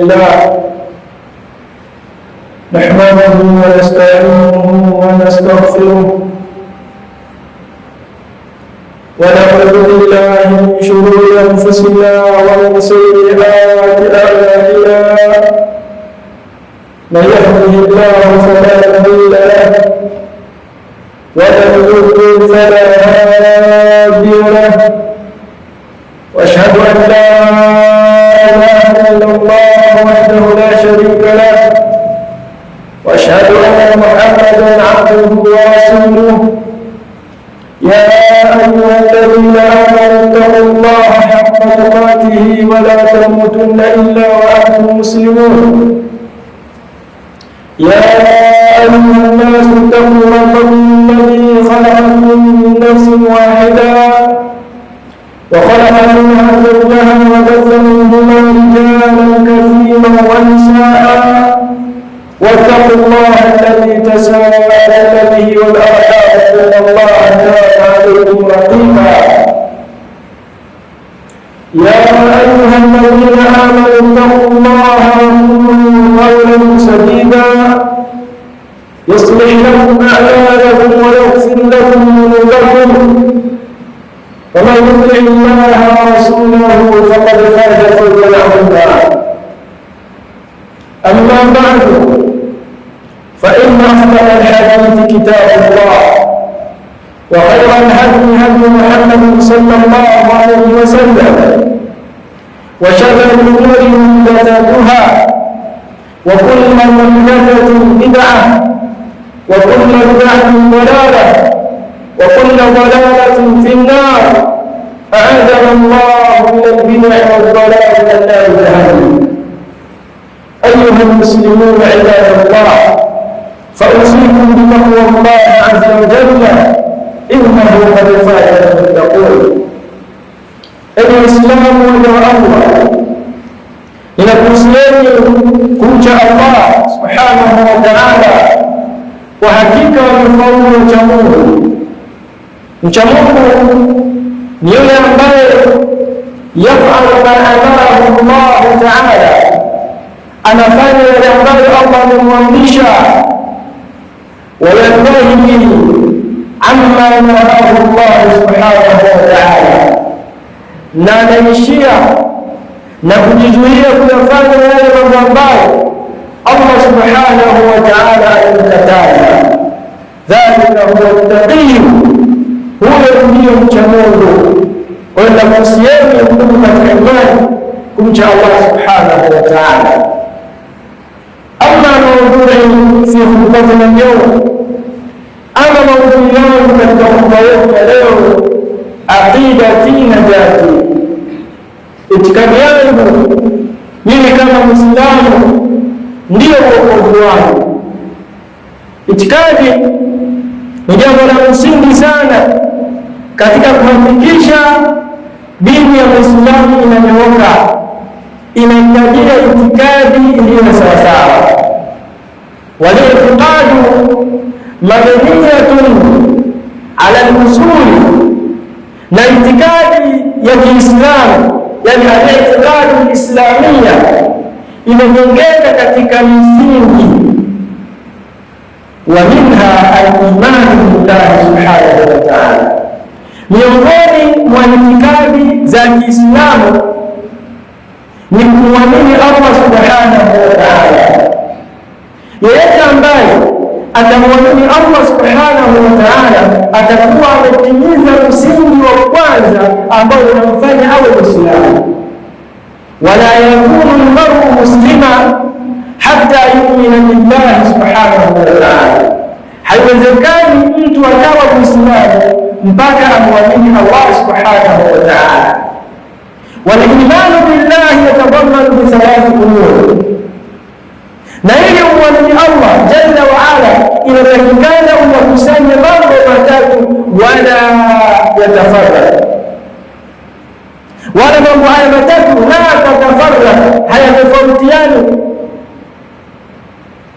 لله نحمده ونستعينه ونستغفره ونعوذ بالله من شرور أنفسنا ومن سيئات أعمالنا من يهده الله فلا مضل له ومن يضلل فلا هادي له وأشهد أن لا إله إلا الله وحده لا شريك له وأشهد أن محمدا عبده ورسوله. يا أيها الذين آمنوا اتقوا الله حق تقاته ولا تموتن إلا وأنتم مسلمون. يا أيها الناس اتقوا ربكم الذي خلقكم من نفس واحدة وخلق منها زوجها وبث منهما رجالا كثيرا ونساء واتقوا الله الذي تساءلون به والأرحام إن الله كان عليكم رقيبا. يا أيها الذين آمنوا اتقوا الله وقولوا قولا سديدا يصلح لكم أعمالكم ويغفر لكم ذنوبكم ومن يطع الله ورسوله فقد فاز فوزا عظيما. أما بعد، فإن أصدق الحديث كتاب الله، وخير الهدي هدي محمد صلى الله عليه وسلم، وشر الأمور محدثاتها، وكل محدثة بدعة، وكل بدعة ضلالة، وكل ضلالة في النار. أعاذنا الله من البدع والضلال والنار جهنم. أيها المسلمون عباد الله، فأوصيكم بتقوى الله عز وجل، إنه قد فاز المتقون. Waislamu wa Allah, ninakuhusieni kumcha Allah subhanahu wa ta'ala. Kwa hakika wamefaulu mcha Mungu. Mcha Mungu ni yule ambaye yafalu ma amarahu Allah ta'ala, anafanya yale ambayo Allah amemwamrisha, wayantahi amma nahahu Allah subhanahu wa ta'ala, na anaishia na kujizuia kuyafanya yale mambo ambayo Allah subhanahu wa ta'ala alimkataza. Dhalika huwa taqiyu, huyo ndiyo mcha Mungu. Kwa hiyo nakuhusieni ndugu katika imani kumcha Allah subhanahu wa ta'ala. Ama maudhui fi khutbatina al-yawm, ama maudhui yangu katika khutba yetu ya leo, aqidati najati, itikadi yangu mimi kama Muislamu ndiyo wokovu wangu. Itikadi ni jambo la msingi sana katika kuhakikisha dini ya Muislamu inanyooka. Inahitajia itikadi iliyo sawasawa. Wal-i'tiqadu mabniyatun ala al-usul, na itikadi ya Kiislamu, yani al-i'tiqadu al-islamia, imejengeka katika misingi. Wa minha al-iman billahi subhanahu wa ta'ala, miongoni mwa itikadi za Kiislamu ni kumwamini Allah subhanahu wa ta'ala. Yeyote ambaye atamwamini Allah subhanahu wa ta'ala atakuwa ametimiza msingi wa kwanza ambao unamfanya awe Muislamu. Wala yakunu almar'u muslima hatta yu'mina billahi subhanahu wa ta'ala, haiwezekani mtu akawa Muislamu mpaka amwamini Allah subhanahu wa ta'ala. Wal-imanu billahi yatadammanu bi thalath umur, na ili umwamini Allah jalla wa ala inatakikana uyakusanye mambo matatu, wala yatafarraq, wala mambo haya matatu la tatafarraq, hayatofautiani.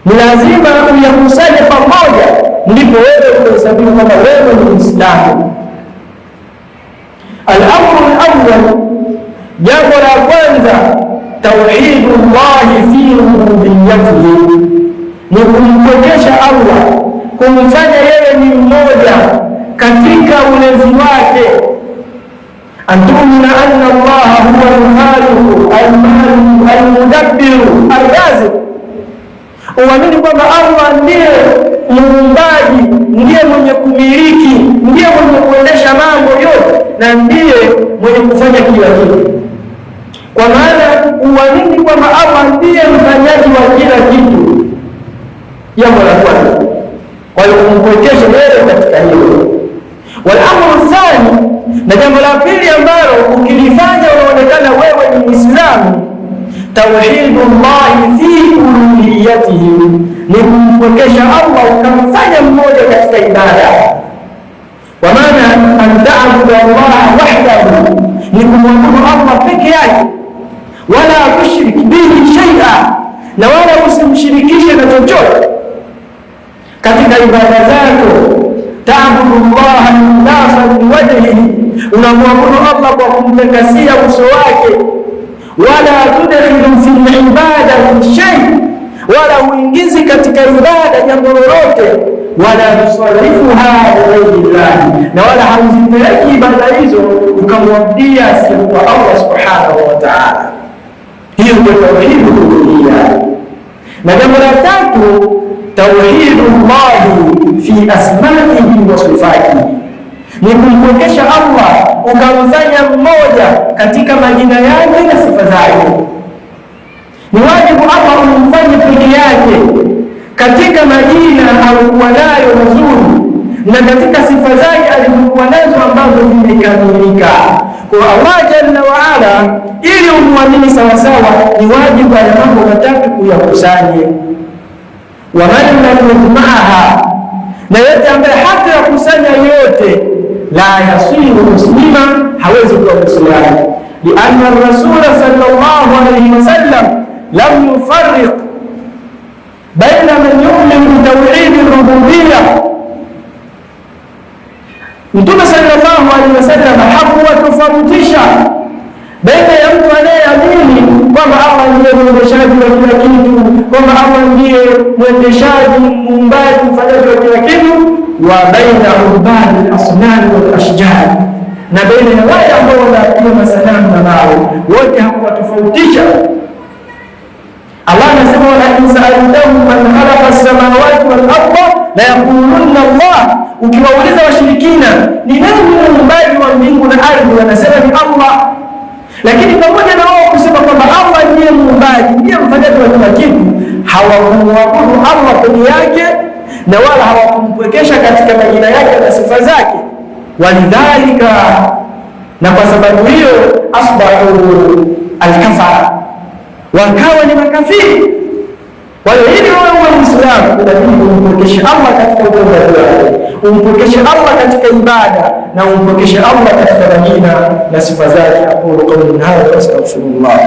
Ni lazima uyakusanye pamoja, ndipo wewe utahesabiwa kama wewe ni Muislamu. Al-amru al-awwal, jambo la kwanza tauhidullahi fi rububiyyatihi, ni kumpwekesha Allah, kumfanya yeye ni mmoja katika ulezi wake. Antumina anna Allaha huwa al-khaliqu al-maliku al-mudabbiru ar-raziq, uamini kwamba Allah ndiye muumbaji, ndiye mwenye kumiliki, ndiye mwenye kuendesha mambo yote na ndiye mwenye kufanya kila kitu. Kwa maana uamini kwamba Allah ndiye mfanyaji wa kila kitu, jambo la kwanza. Kwa hiyo kumpwekesha yeye katika hilo. Wal amru thani, na jambo la pili ambalo ukilifanya unaonekana wewe ni Muislamu, tauhidullahi fi uluhiyatihi, ni kumpwekesha Allah ukamfanya mmoja katika ibada. Kwa maana an ta'budu Allaha wahdahu, ni kumwabudu Allah peke yake, wala tushrik bihi shay'a, na wala usimshirikishe na chochote katika ibada zako. Ta'budu Allaha ikhlasan liwajhihi, unamwabudu Allah kwa kumtakasia uso wake. Wala tudkhilu fil ibadati shay, wala uingizi katika ibada jambo lolote. Wala tusarifuha lighairi llahi, na wala hauzipeleki ibada hizo ukamwabudia asiyekuwa Allah subhanahu wa ta'ala. Hiyo ndio tauhidu uluhiyya. Na jambo la tatu, tauhidullahi fi asmaihi wa sifatihi, ni kumpwekesha Allah ukamfanya mmoja katika majina yake na sifa zake. Ni wajibu Allah umfanye peke yake katika majina alikuwa nayo mazuri na katika sifa zake alizokuwa nazo ambazo zimekamilika. Kwa Allah jalla waala, ili umwamini sawasawa, ni wajibu ya mambo matatu kuyakusanye. Wa man lam yajma'aha, na yote ambaye hata yakusanya yote, la yasiru muslima, hawezi kuwa Muislamu. Lianna ar-rasul sallallahu alayhi wasallam lam yufarriq baina man yu'minu bi tawhid ar-rububiyyah. Mtume sallallahu alayhi wasallam hakuwatofautisha baina ya mtu anayeamini kwamba Allah ndiye mwendeshaji wa kila kitu, kwamba Allah ndiye mwendeshaji, muumbaji, mfanyaji wa kila kitu, wa baina ubadi al-asnam wal ashjar, na baina ya wale ambao wanaabudu masanamu na mawe, wote hakuwatofautisha. Allah anasema wala in sa'altahum man khalaqa as-samawati wal arda la yaqulunna Allah. Ukiwauliza washirikina ni nani muumbaji wa mbingu na ardhi, wanasema ni Allah. Lakini pamoja na wao kusema kwamba Allah ndiye muumbaji, ndiye mfanyaji wa kila kitu, hawakumwabudu Allah peke yake na wala hawakumpwekesha katika majina yake na sifa zake. Walidhalika, na kwa sababu hiyo, asbahu alkafara, wakawa ni makafiri. Kwa hiyo ili wewe uwe Muislamu inabidi umpwekeshe Allah katika uumbaji wake, umpwekeshe Allah katika ibada, na umpwekeshe Allah katika majina na sifa zake. Aqulu qawli hadha wa astaghfirullah.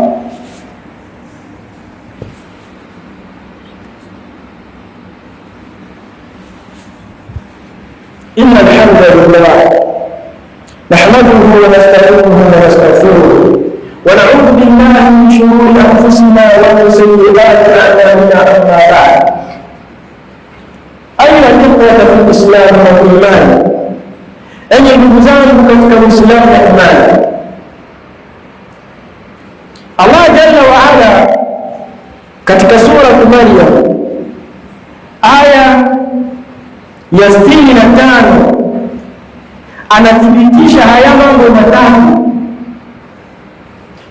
Inna alhamdulillah nahmaduhu wa nasta'inuhu wa nastaghfiruh wa na'udhu billahi min shururi anfusina wa min sayyiati a'malina. Amma ba'd. Ayuha al-ikhwata fi al-islam wal iman, enyi ndugu zangu katika Uislamu na imani, Allah jalla wa ala katika sura Maryam aya ya 65 anathibitisha haya mambo matatu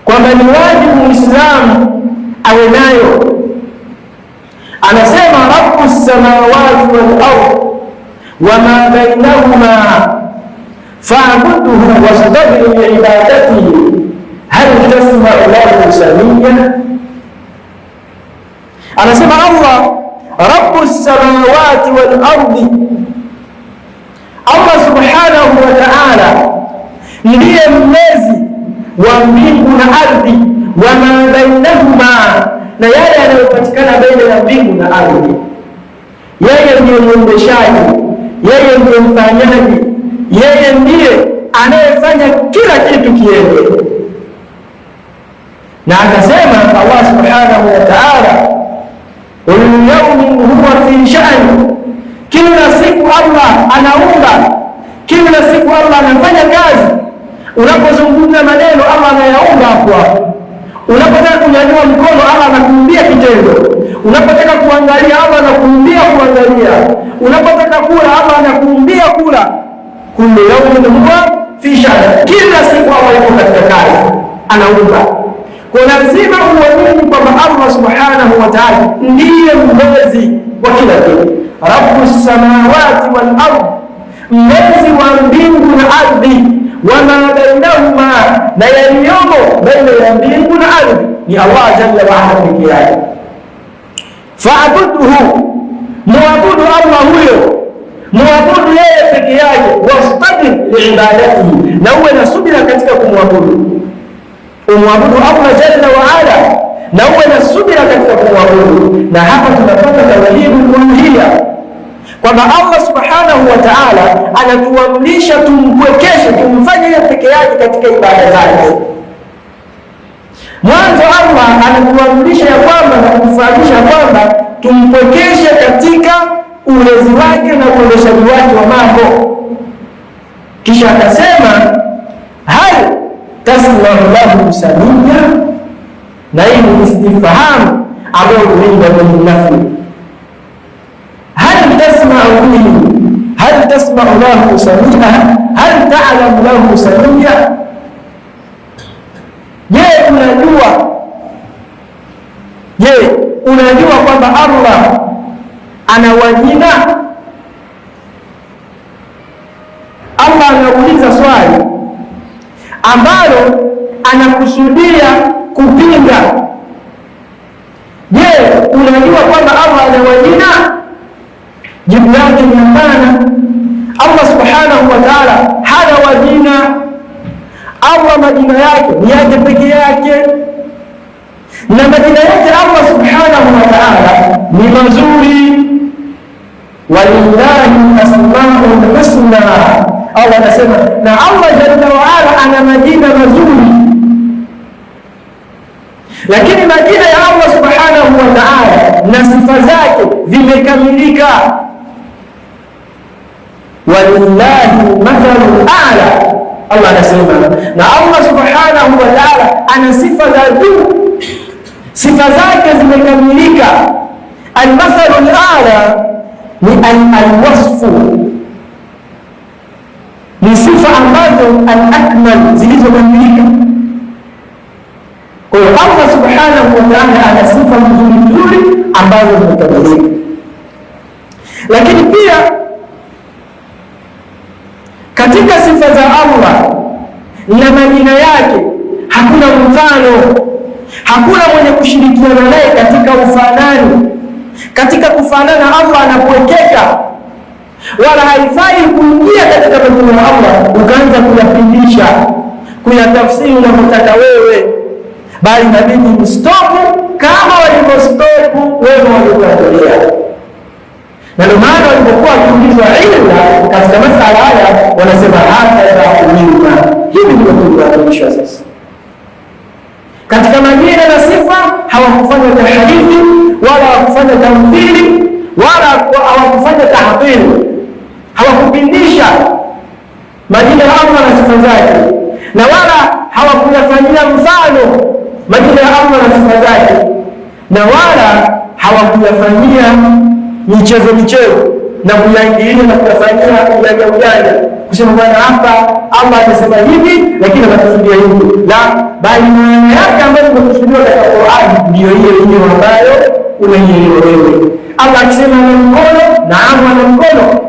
kwamba ni wajibu Muislamu awe nayo. Anasema rabbus samawati wal ard wama bainahuma fa'budhu wastabir liibadatihi hal tasma'u lahu samia. Anasema Allah rabbus samawati wal ardi, Allah subhanahu wa ta'ala ndiye mlezi wa mbingu na ardhi, wama bainahuma, na yale yanayopatikana baina ya mbingu na ardhi. Yeye ndiye mwendeshaji, yeye ndiye mfanyaji, yeye ndiye anayefanya kila kitu kiende. Na akasema Allah subhanahu wa ta'ala, kullu yawmin huwa fi sha'n, kila siku Allah anaumba, kila siku Allah anafanya kazi. Unapozungumza maneno Allah anayaumba hapo hapo. Unapotaka kunyanyua mkono Allah anakuumbia kitendo. Unapotaka kuangalia Allah anakuumbia kuangalia. Unapotaka kula Allah anakuumbia kula. Kullu yawmin huwa fi sha'n, kila siku Allah yuko katika kazi, anaumba. Kwa lazima uamini kwamba Allah subhanahu wa ta'ala ndiye mlezi wa kila kitu. Rabbus samawati wal ard, mlezi wa mbingu na ardhi, wama bainahuma, na yaliyomo baina ya mbingu na ardhi ni Allah jalla wa ala peke yake. Fa'budhu, muabudu Allah huyo, muabudu yeye peke yake, wastabir liibadatihi, na uwe na subira katika kumwabudu. Umwabudu Allah jalla wa ala na uwe na subira katika kumwabudu. Na hapa tunapata tauhidul uluhiyya, kwamba Allah subhanahu wa ta'ala anatuamrisha tumpwekeshe, tumfanye yeye peke yake katika ibada zake. Mwanzo Allah anatuamrisha ya kwamba na kutufahamisha kwamba tumpwekeshe katika ulezi wake na uendeshaji wake wa mambo. Kisha akasema hal tasma'u lahu samia, na hii ni istifham ambayo huinda kwenye nafi. Hal tasma'u bihi, hal tasma'u lahu samia, hal ta'lamu lahu samia. Je, unajua? Je, unajua kwamba Allah ana wajina? Allah anauliza swali ambalo anakusudia kupinga. Je, unajua kwamba Allah ana wajina? Jibu lake ni hapana. Allah subhanahu wa ta'ala hana wajina. Allah majina yake ni yake peke yake, na majina yake Allah subhanahu wa ta'ala ni mazuri. Walillahi asmaul husna, Allah anasema, na Allah jalla wa ala ana majina mazuri. Lakini majina ya Allah subhanahu wa ta'ala na sifa zake vimekamilika. Walillahi mathalul a'la, Allah anasema, na Allah subhanahu wa ta'ala ana sifa za juu, sifa zake zimekamilika. Al-mathalul a'la ni al-wasfu, ni sifa ambazo al-akmal, zilizokamilika. Kwa hiyo Allah subhanahu wa ta'ala ana sifa nzuri nzuri ambazo zimekamilika. Lakini pia katika sifa za Allah na majina yake hakuna mfano, hakuna mwenye kushirikiana naye katika ufanani. Katika kufanana Allah anapwekeka, wala haifai kuingia katika majina ya Allah ukaanza kuyapindisha, kuyatafsiri unavyotaka wewe, bali inabidi mstopu kama walivyostopu wewe waliotangulia. Na ndio maana walipokuwa wakiulizwa ila katika masala haya wanasema hakadha umirna, hivi ndivyo tulivyoamrishwa sisi. Katika majina na sifa hawakufanya tahrifi wala hawakufanya tamthili wala hawakufanya tahdhiri, hawakupindisha majina ya Allah na sifa zake, na wala hawakuyafanyia mfano majina ya Allah na sifa zake, na wala hawakuyafanyia michezo michezo na kuyaingilia na kuyafanyia ujanja ujanja, kusema bwana hapa Allah amesema hivi lakini anakusudia hivi. La, bali maana yake ambayo imekusudiwa katika Qur'an ndiyo hiyo hiyo ambayo unaielewa wewe. Allah akisema ana mkono, naam ana mkono.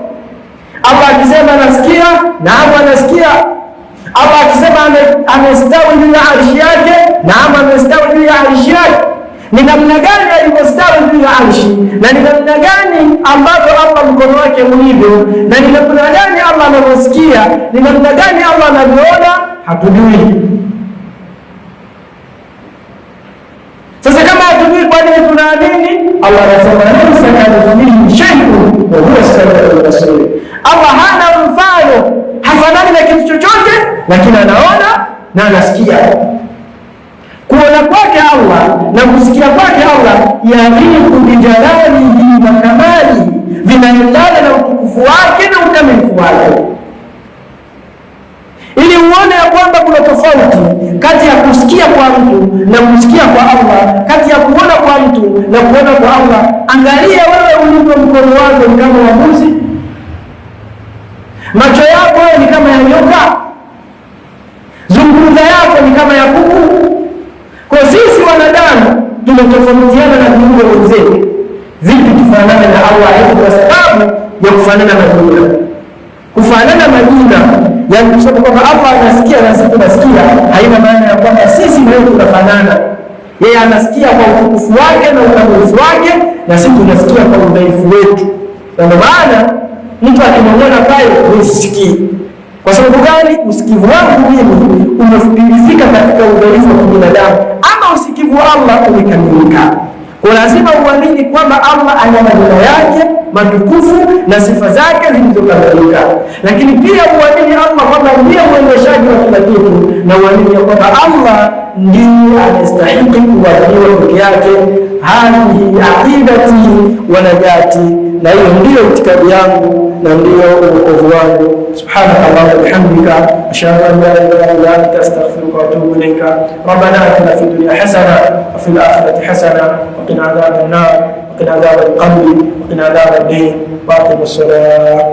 Allah akisema anasikia, naam anasikia. Allah akisema amestawi juu ya arshi yake, naam amestawi juu ya arshi yake. Ni namna gani alivyostawi juu ya arshi, na ni namna gani ambavyo Allah mkono wake ulivyo, na ni namna gani Allah anavyosikia, ni namna gani Allah anavyoona, hatujui. Sasa kama hatujui, kwa nini tunaamini? Allah anasema laysa kamithlihi shay'un wa huwa as-sami'ul basir. Allah hana mfano, hafanani na kitu chochote, lakini anaona na anasikia. Kuona kwake Allah na kusikia kwake Allah yaliku bijalalihi wa kamalihi, vinaendana na utukufu wake na ukamilifu wake. Ili uone ya kwamba kuna tofauti kati ya kusikia kwa mtu na kusikia kwa Allah, kati ya kuona kwa mtu na kuona kwa Allah. Angalia wewe ulivyo, mkono wako ni kama wa mbuzi, macho yako ni kama ya nyoka, zungumza yako ni kama ya kuku. Kwa sisi wanadamu tumetofautiana na viumbe wenzetu, vipi tufanane na Allah? Kwa sababu ya kufanana majina, kufanana majina, yaani kusema kwamba Allah anasikia na sisi tunasikia, haina maana ya kwamba sisi leo tunafanana. Yeye anasikia kwa utukufu wake na ukamilifu wake, na sisi tunasikia kwa udhaifu wetu. Na ndio maana mtu akimwona pale husikii. Kwa sababu gani? Usikivu wangu mimi umefupilizika katika udhaifu wa kibinadamu, ama usikivu wa Allah umekamilika. Kwa lazima uamini kwamba Allah ana majina yake matukufu na sifa zake zilizokamilika, lakini pia uamini Allah kwamba ndiye mwendeshaji wa kila kitu, na uamini kwamba Allah ndiye anastahili kuabudiwa peke yake. Hadhihi aqidati wa najati, na hiyo ndiyo itikadi yangu na ndiyo uokovu wangu. Subhanaka Allahumma wa bihamdika ashhadu an la ilaha illa anta astaghfiruka wa atubu ilaika. Rabbana atina fid dunya hasana wa fil akhirati hasana wa qina adhaban nar wa qina adhabal qabri wa qina adhaban din wa aqimus salat.